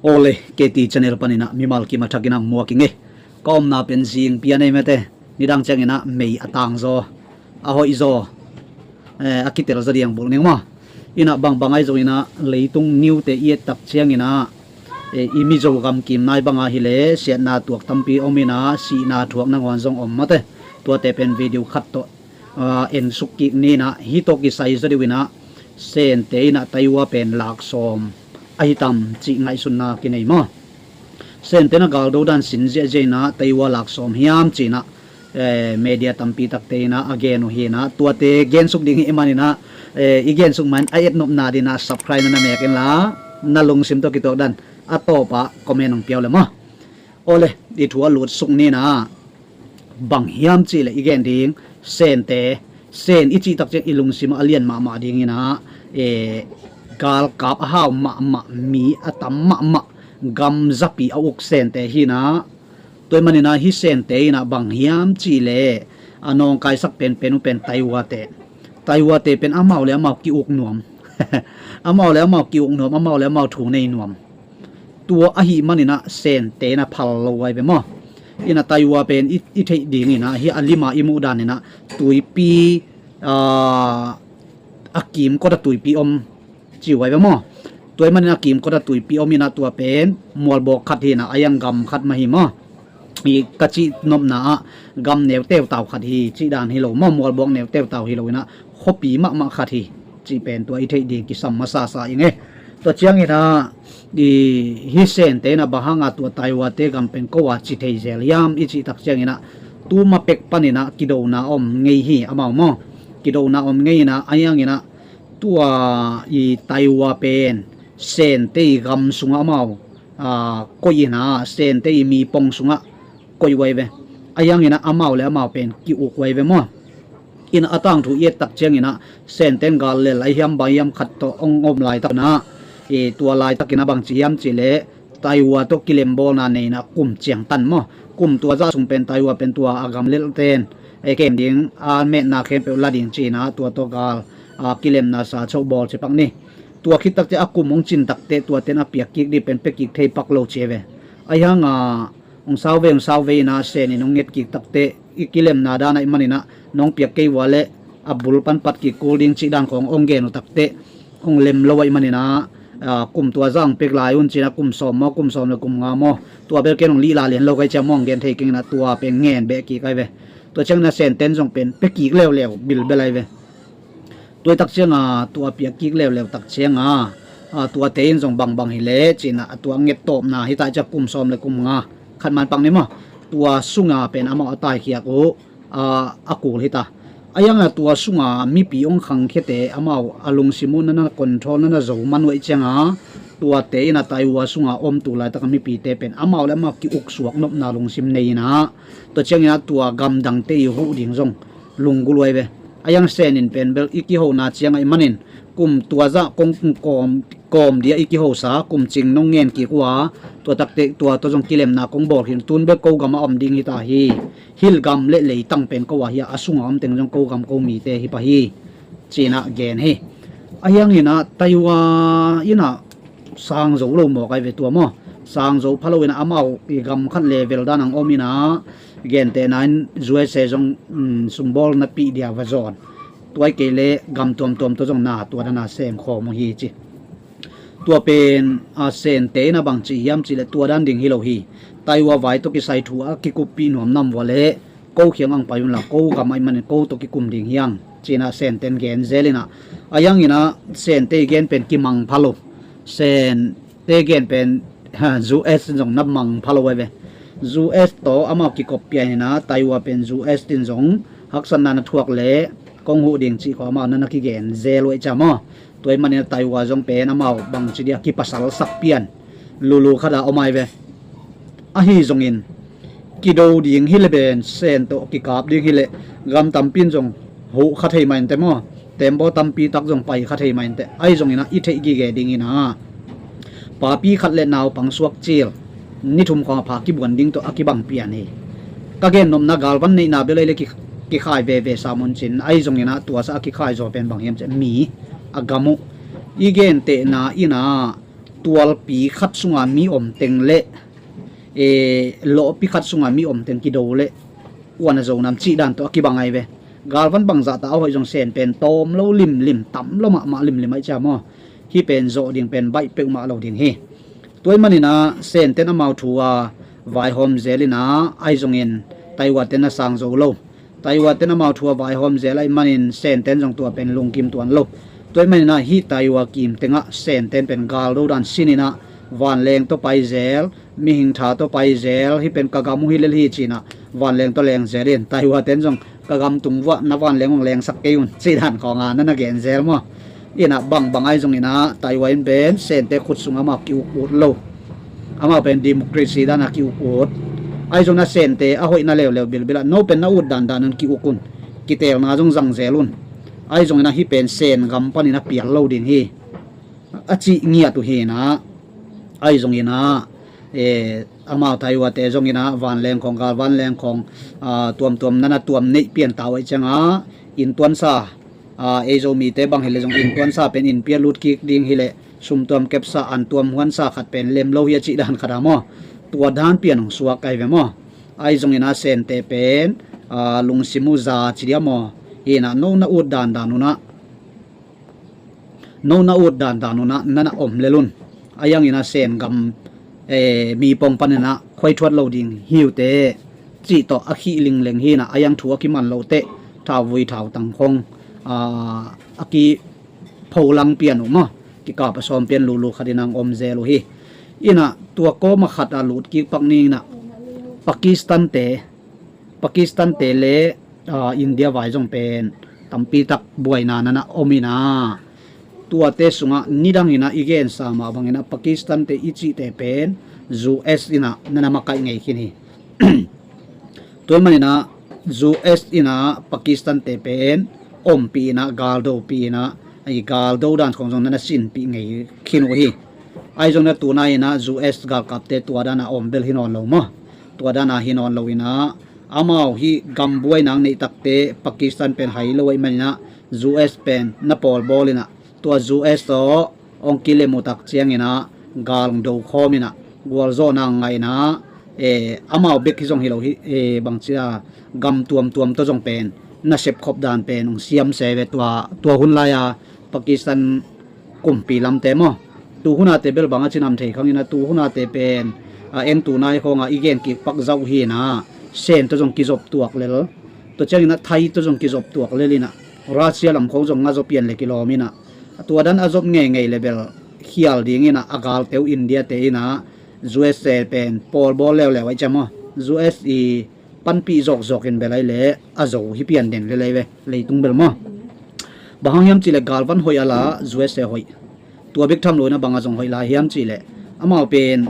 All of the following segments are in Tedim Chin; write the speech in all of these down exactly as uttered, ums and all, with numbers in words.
Awle, K T channel paninah mimal kim a thakinah muak ing e. Ka omna pen zingpi a nei mate, nidang cianginah mei a tangzaw, a hoihzaw, eh, a kitelzaw diang bulh ning maw. Inah bangbang ahi zonginah leitung niute i ettak cianginah, eh, i Mizo gamkim nai banga hileh siatna tuak tampi om inah sihna thuak nangawn zong om mate. Tuate pen video khat tawh ah, ensuk kik ninah hih tawh kisai zaw deuh inah Sente inah Taiwa pen lak sawm ahi tam cih ngaihsutna kinei maw. Sente na galdo dan sin ziahziah inah Taiwa lak sawm hiam cinah, eh, media tampi takte inah a gen uh hinah tuate gensuk ding hih maninah, eh, i gensuk man a etnopna dinah subscribe na na mek inla, na lungsim tawh kituak dan a tawpah comment hong piau le maw. Awle, i thu a lutsuk ninah bang hiam cihleh i gen ding, Sente, Sen i cihtak ciang i lungsim a lian mahmah dinginah, eh, galkap a hau mahmah, mi a tam mahmah, gamzapi a uk Sente hinah. Tua ih maninah hih Sente inah bang hiam cihleh a nawngkaisak penpen uh pen Taiwate. Taiwate pen amau le amau ki-uk nuam. Amau le amau ki-uk nuam, amau le amau thu nei nuam. Tua ahih maninah Sente na phal lo ai ve maw. Inah Taiwa pen i, i theih dinginah hih a lima i muh daninah tuipi, ah, a kimkot a tuipi om ci uh ai ve maw. Tua ih maninah a kimkot a tuipi om inah tua pen mualbawk khat hinah a iang gam khat mah hi maw. I ka cih nopna ah gam neuteu tau khat hi cih dan hi lo maw, mualbawk neuteu tau hi lo inah khuapi mahmah khat hi cih pen tua i theih ding kisam masasa ing e. Tua cianginah i hih Sente inah bang hanga tua Taiwate gam pen ko a ci thei zel hiam i cihtak cianginah tuma pek paninah kidona om ngei hi amau maw. Kidona om ngei inah a ianginah tua i Taiwa pen Sente i gam sungah amau, ah, koih inah Sente i mipong sungah koih uh ai ve. A ianginah amau le amau pen ki-uk uh ai ve maw. Inah a tangthu i ettak cianginah Senten gal lel a hiam bang hiam khat tawh hong om laitakinah, i tua laitakinah bang ci hiam cihleh Taiwa tawh kilembawlna neinah kum ciangtan maw. Kum tua zah sung pen Taiwa pen tua a gam lelten, eh, kem ding a metna khempeuh la ding cinah tua tawh gal, ah, kilemna sa choh bawl cipak ni. Tua khittak ciah a kum hong cintak teh tuaten a piak kik dih pen pia kik thei pak lo ci ai ve. A iang a hong sau ve, hong sau ve inah Sen in hong nget kik tak teh i kilemna dan ahih maninah nong piak kei vua leh a bul pan pat kik kul ding cih dan khawng hong gen uh tak teh hong lem lo ahih maninah, ah, kum tua zah hong pek lai un cinah kum sawm maw, kum sawm le kum nga maw, tua bel ken hong lihla lian lo kai ciah maw hong gen thei keng inah tua pen ngen beh kik ai ve. Tua cianginah Senten zong pen pia kik leuleu bilbel ai ve. Tua i tak cianga tua piak kik leuleu tak cianga, ah, tuate in zong bangbang hileh cinah a tua ngettawpna hita ciah kum sawm le kum nga khat man pak ni maw. Tua sunga pen amau a taikhiak uh, ah, a kul hita. A ianga tua sunga mipi hong khangkhiate amau a lungsim uh na na control na na zo man uh ahih cianga tuate inah Taiwa sunga om tu laitaka mipite pen amau le amau ki-uksuak nopna lungsim nei inah tua cianginah tua gamdangte i huh ding zong lunggulh uh ai ve. A iang Sen in pen bel i kihona ciang ahih manin kum tua zah kong kawm, kawm dia i kihosa kum cing nong ngen kik uh a, tua takte tua tawh zong kilemna kong bawl khin tun bel ko gam a om ding hita hi. Hih gam le leitang pen ko a hi a, a sunga om teng zong ko gam ko mite hi pah hi cinah gen hi. A ianginah Taiwa inah sang zo lo mawk ai ve tua maw. Sang zo pha lo inah amau i gam khat level dan ang om inah gentehna in U S A zong, um, sumbawl na pih dia va zawn. Tua i kei le gam tuamtuam tua zong na tua dana sem khawm uh hi ci. Tua pen, ah, Sente inah bang ci hiam cihleh tua dan ding hi lo hi. Taiwa vai tawh kisai thu a kikuppih nuam nam vua leh ko khiang ang pai unla ko gam ahih manin ko tawh kikum ding hiang cinah Senten gen zel inah. A ianginah Sente i gen pen kimang pha lo. Sente gen pen, ha, U S in zong na mang pha lo ai ve. U S tawh amau kikop pian inah Taiwa pen U S in zong haksatna na thuak leh kong huh ding cih khawng amau na na kigen zel uh ahih ciang maw. Tua ahih manin Taiwa zong pen amau bangci dia kipasalsak pian lulu khat a om ai ve. Ahi zongin kido ding hileh pen Sen tawh kikap ding hileh gam tampi in zong huh kha thei mah inteh maw. Tembaw tampi tak zong pai kha thei mah inteh. Ahi zonginah i theih gige dinginah papi khat le naupang suak cil ni thum khawng a pha kibuan ding tawh a kibang pian hi. Ka gennopna galvan neihna bel ei le ki, kikhai veve sam un cin. Ahi zonginah tuasa a kikhai zaw pen bang hiam ciah mi a gam uh i gentehna inah tualpi khat sunga mi om teng le, e, lawhpi khat sunga mi om teng kido le uan a zo nam cih dan tawh a kibang ai ve. Galvan bangzah ta a hoih zong Sen pen tawm lo limlim, tam lo mahmah limlim aih cia maw? Hih pen zawh ding pen baih peuhmah lo ding hi. Tua ih maninah Senten amau thu a vaihawm zel inah ahi zongin Taiwan ten a sang zo lo. Taiwan ten amau thu a vaihawm zel aih manin Senten zong tua pen lungkim tuan lo. Tua ih maninah hih Taiwan kim tengah Senten pen galdo dan sininah vanleng tawh pai zel, mihing tha tawh pai zel, hih pen ka gam uh hi lel hi cinah vanleng tawh leng zel in Taiwan ten zong ka gam tung vuah na vanleng hong lengsak kei un cih dan khawnga na na gen zel maw? Inah bangbang ahi zonginah Taiwan in pen Sente khut sungah amau ki-uk ut lo. Amau pen democracy danah ki-uk ut. Ahi zonginah Sente a hoihna leuleu bilbilah no pen na ut dandan un ki-uk un. Kiteelna zong zang zel un. Ahi zonginah hih pen Sen gam paninah pial lo ding hi. A cih ngiat uh hinah. Ahi zonginah, e, amau Taiwate zonginah vanleng khawng, gal vanleng khawng, a, tuamtuam nana tuam neih pian ta uh aih ciangah inntuansa, a, ei Zomite bang hileh zong inntuansa pen innpi a lut kik ding hileh sumtuam kepsa, antuam huansa khat pen lem lo hi a cih dan khat a maw? Tua dan pian hong suak ahi ve maw? Ahi zonginah Sente pen, a, lungsim uh za ci dia maw? Hinah no na ut dandan unah no na ut dandan unah nana om lel un. A yanginah Sen gam, e, mi pong paninah khuai thuat lo ding hi uh teh cih tawh a khih lingleng hinah a yang thu a kiman loh teh thauvui thautang khawng, a, a kipholang pian uh maw? Kikap a sawm pian lulu khatinah hong om zel uh hi. Inah tua kawma khat a lut kik pak ninah Pakistante Pakistante le, a, India vai zong pen tampitak buaina nana om inah tuate sungah nidang inah i gensa mah banginah Pakistante i cihte pen U S inah nana makaih ngei khin hi. Tua ih maninah U S inah Pakistante pen ompih inah galdopih inah i galdo dan khawng zong nana sinpih ngei khin uh hi. Ahi zonginah tuna inah U S galkapte tua dana om bel hi nawn lo maw? Tua dana hi nawn lo inah amau hih gam buaina neih takte Pakistan pen hai lo aih maninah U S pen na pawlbawl inah tua U S tawh hong kilem uh tak cianginah gal hong do khawm inah gualzawhna hong ngah inah, e, amau bek hi zong hi lo hi, e, bangci a gam tuamtuam tawh zong pen na sepkhop dan pen hong siam se ve tua, tua hun lai-a Pakistan kumpi lamte maw? Tu hunate bel bang a cinam thei khang inah tu hunate pen, a, eng tu nai khawnga i gen kik pak zauh hinah Sen tawh zong kizop tuak lel. Tua cianginah Thai tawh zong kizop tuak lel inah Russia lam khawng zong nga zop pian le kilawm inah tua dan a zop ngeingei le bel khial dinginah a galte uh India te inah U S te pen pawlbawl leuleu aih ciam maw? U S i panpih zawkzawk in bel ai le a zo hi pian den lelei ve leitung bel maw? Bang hang hiam cihleh galvan hoih a la U S e hoih. Tua bek tham lo inah bang a zong hoih lai hiam cihleh amau pen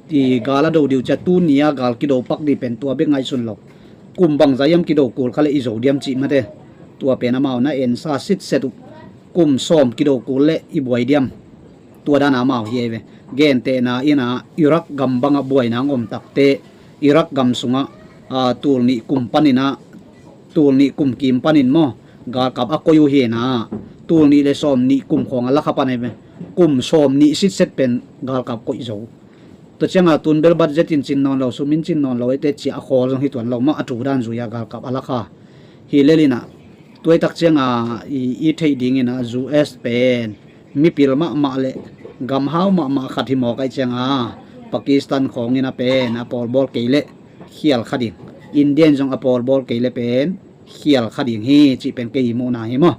i gal a do diu cia tuni a gal kido pak dih pen tua bek ngaihsun lo. Kum bangza hiam kido kul kha le i zo diam cih mate. Tua pen amau na ensa sitset uh. Kum sawm kido kul le i buai diam. Tua dana amau hi ai ve. Gentehna inah Iraq gam bangah buaina hong om takte Iraq gam sungah, a, tul nih kum paninah tul nih kum kim panin maw? Galkap a koih uh hinah tul nih le sawm nih kum khawng a lakha pan ai ve. Kum sawm nih sitset pen galkap koih zo. Tua cianga tun bel budget in cin nawn lo, sum in cin nawn lo ete cia a khawl zong hi tuan lo mah a thu dan zui a galkap a lakha. Hi lelinah tuaitak cianga i, i theih dinginah U S pen mipil mahmah le gamhau mahmah khat hi mawk aih cianga Pakistan khawngin a pen a pawlbawl kei le khial kha ding. India in zong a pawlbawl kei le pen khial kha ding hi cih pen kei i muhna hi maw?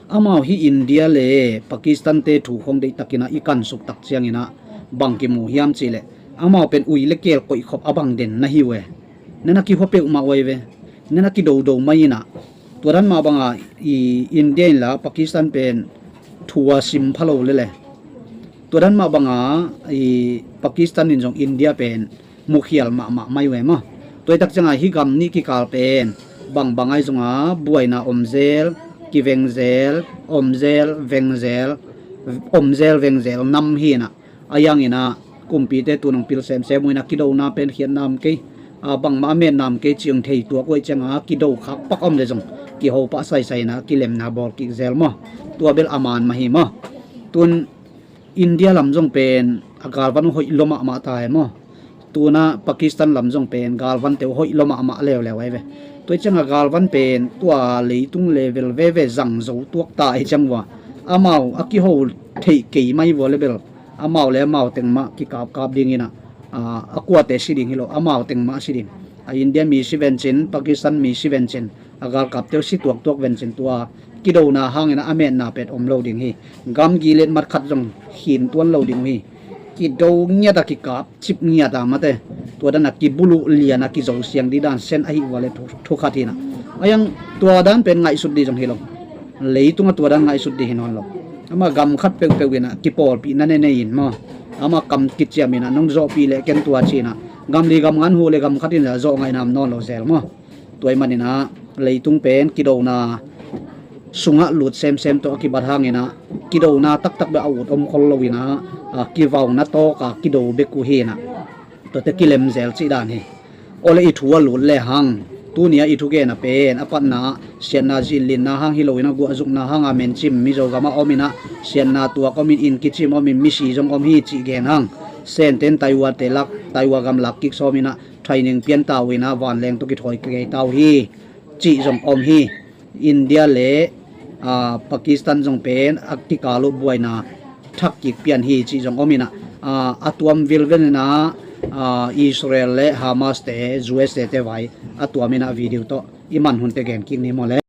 Amau hi India le Pakistan te thu khawng deihtakinah i kansuk tak cianginah bang kimu hiam cihleh amau pen ui le keel koihkhop a bang den na hi uh e. Nana kihua peuhmah uh ai ve. Nana kidodo mai inah tua dan mah banga i India inla Pakistan pen thu a sim pha lo lele. Tua dan mah banga i Pakistan in zong India pen mukhial mahmah mai uh e maw? Tuaitak cianga hi gam nih kikal pen bangbang ai zonga buaina omzel, kivengzel, omzel, vengzel, omzel vengzel nam hinah a yanginah kumpite tunung pil semsem uh inah kidona pen khiatna om kei, a, bangmah a metna om kei cih hong thei tuak uh aih cianga kido khak pak om le zong kiho pah saisai inah kilemna bawl kik zel maw? Tua bel a man mah hi maw? Tun India lam zong pen a galvan uh hoih lua mahmah ta e maw. Tuna Pakistan lam zong pen galvante uh hoih lua mahmah leuleu ahi ve. Tua i cianga galvan pen tua leitung level veve zang zo tuak ta i ciang vua, amau a kiho theih kei mai vua le bel amau le amau teng mah kikapkap dingin ah, a kuate si ding hi lo, amau teng mah si ding. A India mi si vencin, Pakistan mi si vencin, a galkapte uh si tuaktuak vencin, tua kidona hangin ah a metna pet om lo ding hi. Gamgi letmat khat zong khin tuan lo ding uh hi. Kido ngiat a kikap cip ngiat a mate, tua dan a kibuluh lian a kizo siang dih dan sen ahi vua le thu, thu khat hi nah. A iang tua dan pen ngaihsut dih zong hi lo. Leitung a tua dan ngaihsut dih hi nawn lo. Ama gam khat peuhpeuh in ah kipawlpih na ne nei in maw, ama kam kiciam in ah nong zawhpih leh ken tua ci in ah, gam li gam ngan huh le gam khat in ah zawh ngaihna om nawn lo zel maw. Tua ahih manin ah leitung pen kidona sungah lut semsem tawh a kibat hangin ah kidona taktak beh a ut om khol lo in ah, a kivauna tawk a kido bek uh hi nah. Tuate kilem zel cih dan hi. Awle i thu a lut le hang, tuni a i thugen a pen a patna ah siatna zinlinna hang hi lo in ah guahzukna hang a mencim Mizo gam ah om in ah siatna tuak om in, inn kicim om in, misi zong om hi cih gen hang. Sente in Taiwan te lak, Taiwan gam lak kik sawm in ah training pian ta uh in ah vanleng tawh kithawi kei ta uh hi cih zong om hi. India le, aa, Pakistan zong pen a kikal uh buaina thak kik pian hi cih zong om in ah, aa, a tuam vilvel in ah, aa, Israel le Hamas te, U S A te vai a tuam in ah video tawh i man hunte gen kik ni maw le.